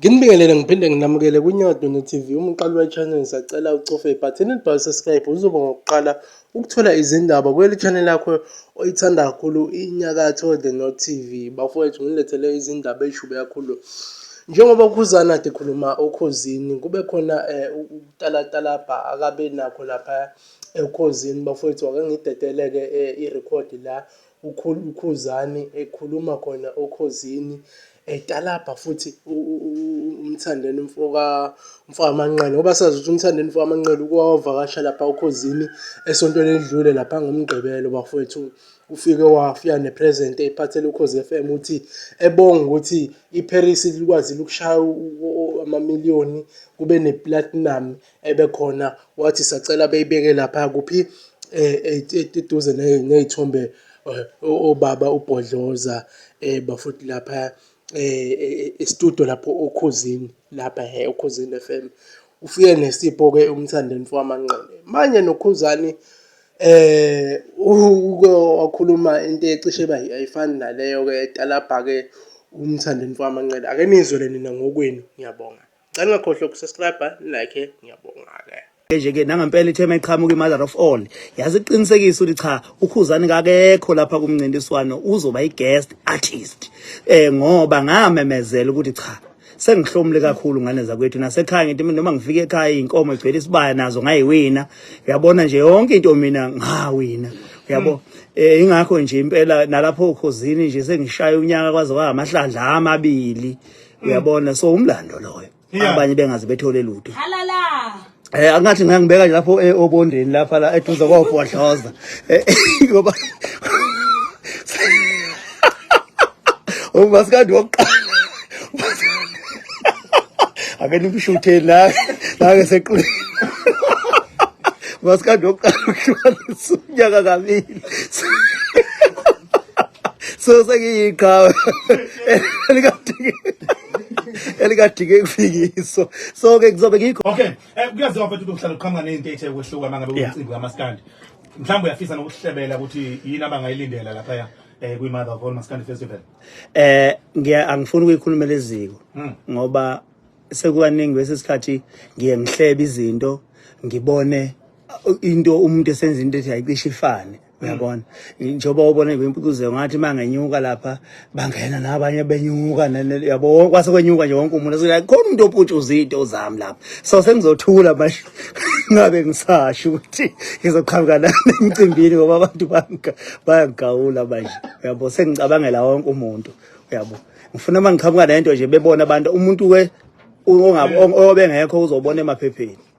Nginibingelele ngiphinde nginamukele kwiNyakatho TV. Uma uqala we-channel ngisacela ucofe ibhathini elibhalwe subscribe uzoba ngokuqala ukuthola izindaba kuleli channel yakho oyithanda kakhulu iNyakatho The North TV. Bafowethu ngilethele izindaba ey'shube kakhulu. Njengoba uKhuzani kade ekhuluma oKhozini kube khona ukutalatalabha akabe nakho lapha eKhozini bafowethu ake ngidedeleke irekhodi la uKhuzani ekhuluma khona oKhozini etalabha futhi uMthandeni umfoka umfokaManqele ngoba sazi ukuthi uMthandeni umfokaManqele uke wavakasha lapha oKhozini esontweni elidlule lapha ngoMgqibelo bafowethu. Ufike wafika ne-present eyiphathele Ukhozi F_M ukuthi ebonga ukuthi iParis likwazile ukushaya amamiliyoni kube ne-platinum ebekhona wathi sacela beyibeke lapha kuphi eduze ney'thombe obaba uBhodloza bafuthi lapha e-studio lapho oKhozini lapha oKhozini F_M. Ufike nesipho-ke uMthandeni mfokaManqele. Manje noKhuzani uke wakhuluma into ecishe iba ayifani naleyo-ke etalabha-ke uMthandeni mfokaManqele. Ake niyizwele nina ngokwenu, ngiyabonga. Ngicela ningakhohlwa ukusubscribe, like, ngiyabonga-ke. Nje ke nangempela ithe mayiqhamuka i-mother of all yaziqinisekisa ukuthi cha uKhuzani kakekho lapha kumncintiswano uzoba i-guest artist eh ngoba ngamemezela ukuthi cha sengihlomule kakhulu ngane zakwethu nasekhaya ngithi noma ngifike ekhaya inkomo igcwele isibaya nazo ngayiwina uyabona nje yonke into mina ngawina uyabo eh ingakho nje impela nalapho ukhozini nje sengishaya unyaka kwaze kwamahlandla amabili uyabona so umlando loyo abanye bengaze bethole lutho halala Eh angathi ngangibeka nje lapho eh, obondeni lapha la eduze kwabhodloza eh, ngoba umasikandi wokuqala ake nimshutheni la la ke sequle umasikandi wokuqala ukuhlukanisa unyaka kabili so sengiyiqhawe elikadike elikadike kufikiso so ke kuzobe ngikho okay eh, kuyaziwa mfethu ukuthi uhlala uqhamuka nezinto ezithe ukwehluka mangabe kumcimbi kamaskandi mhlawumbe uyafisa nokuhlebela ukuthi yini abangayilindela lapha eh kwi Mother of All Maskandi Festival eh ngiya angifuni ukuyikhulumela eziko ngoba sekukaningi bese isikhathi ngiye ngihlebe izinto ngibone into umuntu esenza into ethi ayicishe ifane uyabona njengoba ubona kwimpucuzo ngathi mangenyuka lapha bangena nabanye benyuka yabo kwase kwenyuka nje wonke umuntu so khona umuntu oputshuza into zami lapha so sengizothula manje ngabe ngisasho ukuthi ngizoqhamuka nani emcimbini ngoba abantu bayangigawula manje uyabo sengicabangela wonke umuntu uyabo ngifuna uma ngiqhamuka nento nje bebona abantu umuntu ke obengekho uzobona emaphepheni.